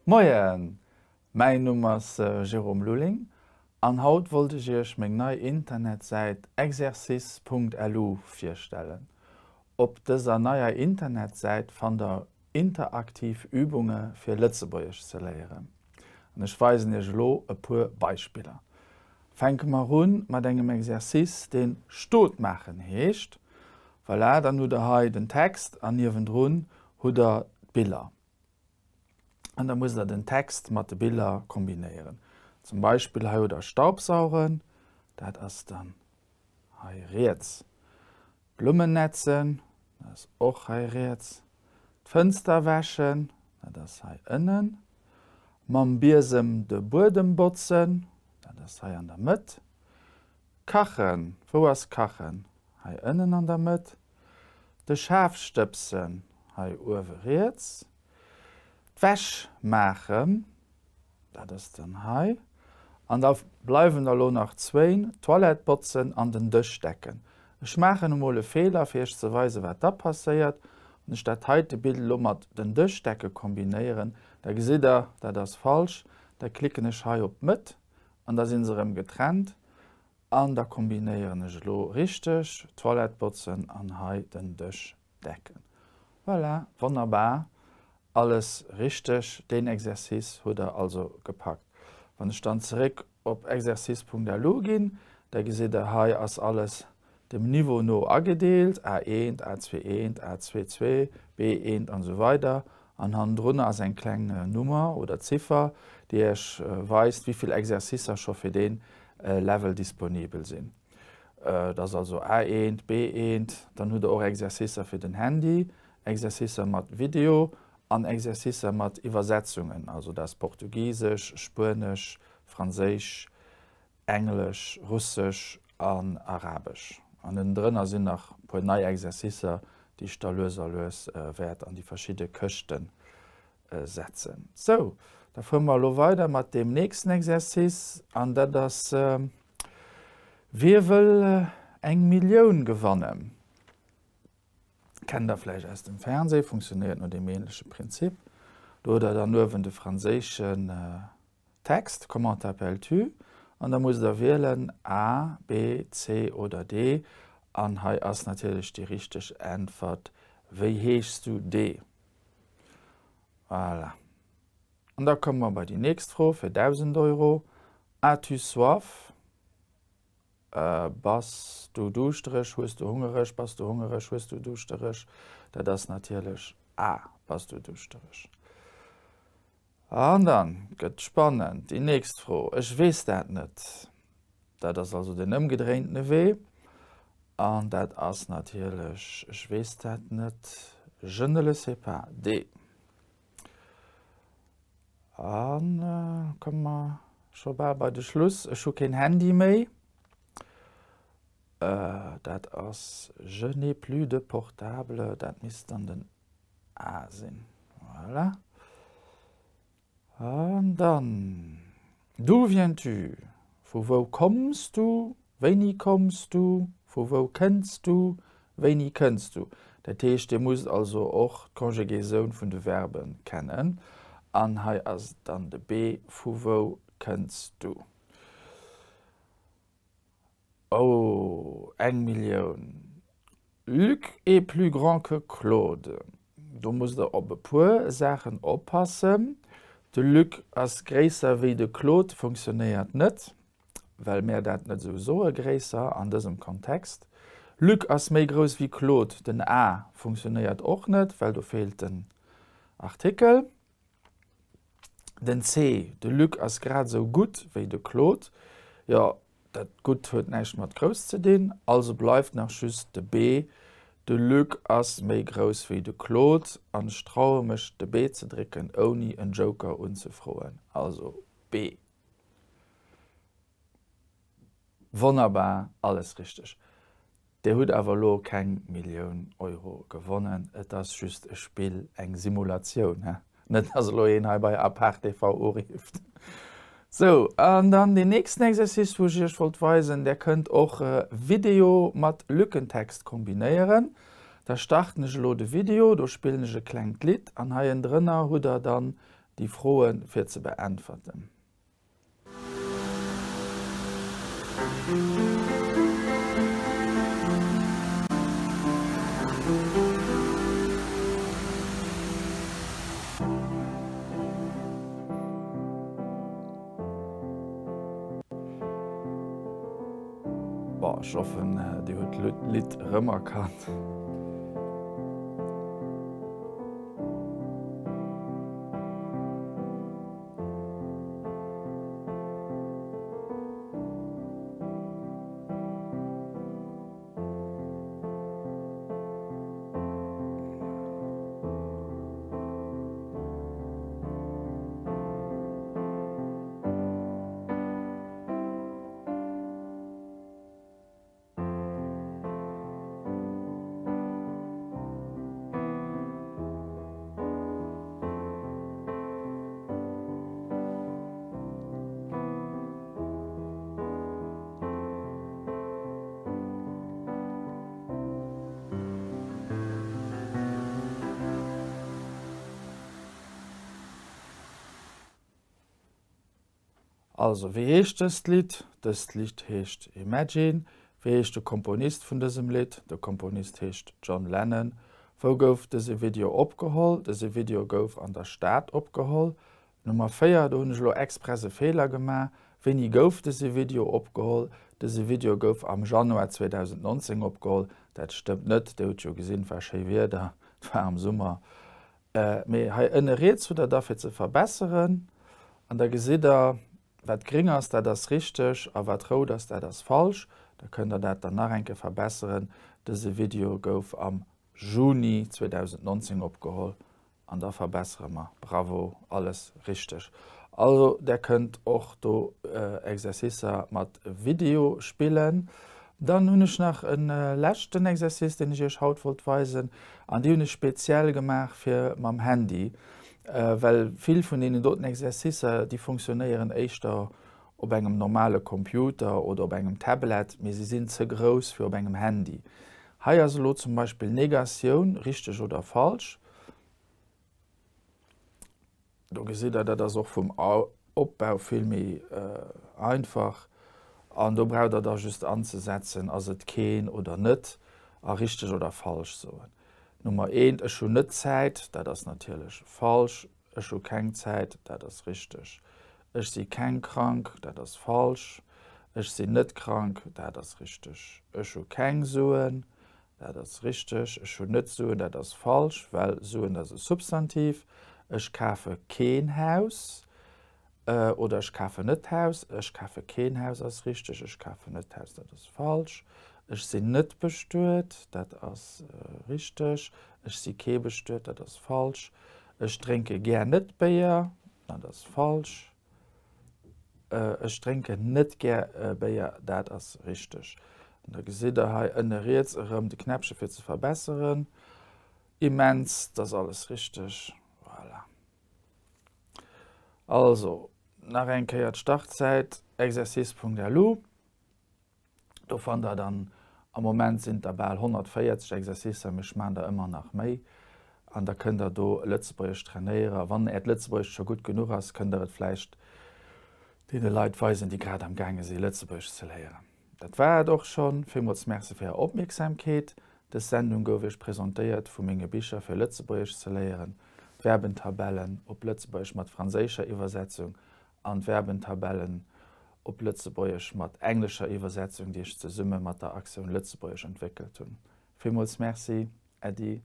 Moien! Mäin Numm ass Jérôme Lulling an haut wollt ech iech meng nei Internetsäit exercice.lu virstellen. Op dëser neier Internetsäit fannt der interaktiv Übunge fir Lëtzebuergesch ze léieren. An ech weisen iech elo e puer Beispiller. Fänke mer un mat engem Exercice deen Stot maachen heescht. Voilà, dann hutt der hei den Text an niewendrun hutt der d'Biller. An da musst der den Text mat de Biller kombinéieren. Zum Beispill hei hutt der Staubsaugen, dat ass dann hei riets. Blummen netzen, dat ass och hei riets. D'Fënster wäschen, dat ass hei ënnen. Mam Biesem de Buedem botzen, dat ass hei an der Mëtt. Kachen, wou ass kachen? Hei ënnen an der Mëtt. De Schaf stëbsen, hei uewe riets. D'Wäsch maachen, Dat ass dann hei. An da bleiwen der elo nach zwéin, d'Toilette botzen an den Dësch decken. Ech maachen emol e Feeler, fir iech ze weisen, wat da passéiert. Wann ech dat heite Bild elo mat den Dësch decke kombinéieren, da gesitt der, dat ass falsch. Da klicken ech hei op d'Mëtt an da si se erëm getrennt. An da kombinéieren ech elo richteg, Toilette botzen an hei den Dësch decken. Voilà, wonnerbar, alles richteg. Deen Exercice hutt der also gepackt. Wann ech dann zeréck op exercice.lu ginn, da gesitt der, hei ass alles dem Niveau no agedeelt, A1, A21, A22, B1 an esou weider. An hannendrunner ass eng kleng Nummer oder Ziffer, déi Iech weist, wéi vill Exercicer scho fir dee Level disponibel sinn. Et ass also A1, B1, dann hutt der och Exercicer fir den Handy, Exercicer mat Video an Exercicer mat Iwwersetzungen, also dat ass Portugisesch, Spuenesch, Franséisch, Englesch, Russesch an Arabesch. An ënnendrënner sinn nach e puer nei Exercicer, déi ech da lues a lues wäert an déi verschidde Këschte setzen. Sou, da fuere mer elo weider mat deem nächsten Exercice an dat ass Wie wëll eng Millioun gewannen? Kennt der vläicht aus dem Fernseh, funktionéiert no deem ähnleche Prinzip. Do hutt der dann uewen de franséischen Text, Comment t'appelles-tu? An da musst der wielen A, B, C oder D. An hei ass natierlech déi richteg Äntwert Wéi heeschs du? D. Voilà. An da komme mer bei déi nächst Fro fir 1.000 Euro. As-tu soif? Bass du duuschtereg? Hues du hungereg? Bass du hungereg? Hues du duuschtereg? Dat ass natierlech A, Bass du duuschtereg? An dann gëtt spannend, déi nächst Fro, Ech weess dat net. Dat ass also den ëmgedréintene Wee. An dat ass natierlech, Ech weess dat net, je ne le sais pas, D. An komme mer scho bal bei de Schluss. Ech hu keen Handy méi. Dat ass je n'ai plus de portable. Dat misst dann den A sinn. Voilà. An dann, D'où viens-tu? Vu wou komms du? Wéini komms du? Vu wou kënns du? Wéini kënns du? Dat heescht, Dir musst also och d'Conjugaison vun de Verbe kennen. An hei ass et dann de B, Vu wou kënns du? Oh, eng Millioun! Luc est plus grand que Claude. Do musst der op e puer Saachen oppassen. De Luc ass gréisser wéi de Claude funktionéiert net, well mär dat net esou soe, gréisser an dësem Kontext. Luc ass méi grouss wéi Claude, den a funktionéiert och net, well do feelt den Artikel. Den C, de Luc ass grad esou gutt wéi de Claude. Jo, dat gutt huet näischt mat grouss ze dinn, also bleift nach just de B, de Luc ass méi grouss wéi de Claude. An ech traue mech, de B ze drécken, ouni en Joker unzefroen. Also B. Wonnerbar, alles richteg. Dir hutt awer elo keng Millioun Euro gewonnen, et ass just e Spill, eng Simulatioun, he? Net dass elo een hei bei Apart TV urifft. Sou, an dann deen nächsten Exercice, wou ech Iech wollt weisen, där kënnt och Video mat Lückentext kombinéieren. Da starten ech elo de Video, do spillen ech e klengt Lidd an hei ënnendrënner hutt der dann déi Froe fir ze beäntwerten. Bon, ech hoffen dir hutt d'Lidd erëmerkannt. Also, wéi heescht dëst Lidd? Dëst Lidd heescht Imagine. Wéi heescht de Komponist vun dësem Lidd? De Komponist heescht John Lennon. Wou gouf dëse Video opgeholl? Dëse Video gouf an der Stad opgeholl. Nummer 4, do hunn ech elo express e Feeler gemaach. Wéini gouf dëse Video opgeholl? Dëse Video gouf am Januar 2019 opgeholl. Dat stëmmt net, Dir hutt jo gesinn, et war schéi Wieder, et war am Summer. Mee hei ënne riets hutt Der da fir ze verbesseren an da gesitt Der, wat gréng ass, dat ass richteg a wat rout ass, dat ass falsch. Da kënnt Der dat dann nach eng Kéier verbesseren. Dëse Video gouf am Juni 2019 opgeholl An da verbessere mer. Bravo, alles richteg. Also där kënnt och do Exercicer mat Video spillen. Dann hunn ech nach e leschten Exercice, deen ech iech haut wollt weisen. An déi hunn ech speziell gemaach fir mam Handy, well vill vun deenen doten Exercicer, déi funktionéieren éischter op engem normale Computer oder op engem Tablet, mee se sinn ze grouss fir op engem Handy. Hei ass elo zum Beispill Negatioun, richteg oder falsch. Do gesitt Der, dat ass och vum Opbau vill méi einfach. An do braucht Der da just anzesetzen, ass et keen oder net a richteg oder falsch soen. Nummer eent, ech hunn net Zäit, dat ass natierlech falsch. Ech hu keng Zäit, dat ass richteg. Ech si keng krank, dat ass falsch. Ech sinn net krank, dat ass richteg. Ech hu keng Suen, dat ass richteg. Ech hunn net Suen, dat ass falsch, well Suen ass e Substantiv. Ech kafe keen Haus oder ech kafen net Haus. Ech kafe keen Haus ass richteg. Ech kafen net Haus, dat ass falsch. Ech sinn net bestuet, dat ass richteg. Ech si kee bestuet, dat ass falsch. Ech drénke gär net Béier, dat ass falsch. Ech drénken net gär Béier, dat ass richteg. An da gesitt der hei ënne riets erëm de Knäppche fir ze verbesseren. Immens, dat ass alles richteg. Voilà. Also, nach eng Kéier d'Startsäit exercice.lu. Do fannt der dann, am Moment sinn et der bal 140 Exercicer, mee ech maachen der ëmmer nach méi. An da kënnt der do Lëtzebuergesch trainéieren. Wann äert Lëtzebuergescht scho gutt genuch ass, kënnt der et vläicht deene Leit weisen, déi grad am gaange si Lëtzebuergesch ze léieren. Dat war et och schonn. Villmools Merci fir är Opmierksamkeet. Dës Sendung gouf iech presentéiert vu menge Bicher fir Lëtzebuergesch ze léieren, Verbentabellen op Lëtzebuergesch mat franséischer Iwwersetzung an d'Verbentabellen op Lëtzebuergesch mat englescher Iwwersetzung, déi ech zesumme mat der Aktioun Lëtzebuergesch entwéckelt hunn. Villmools Merci, Äddi.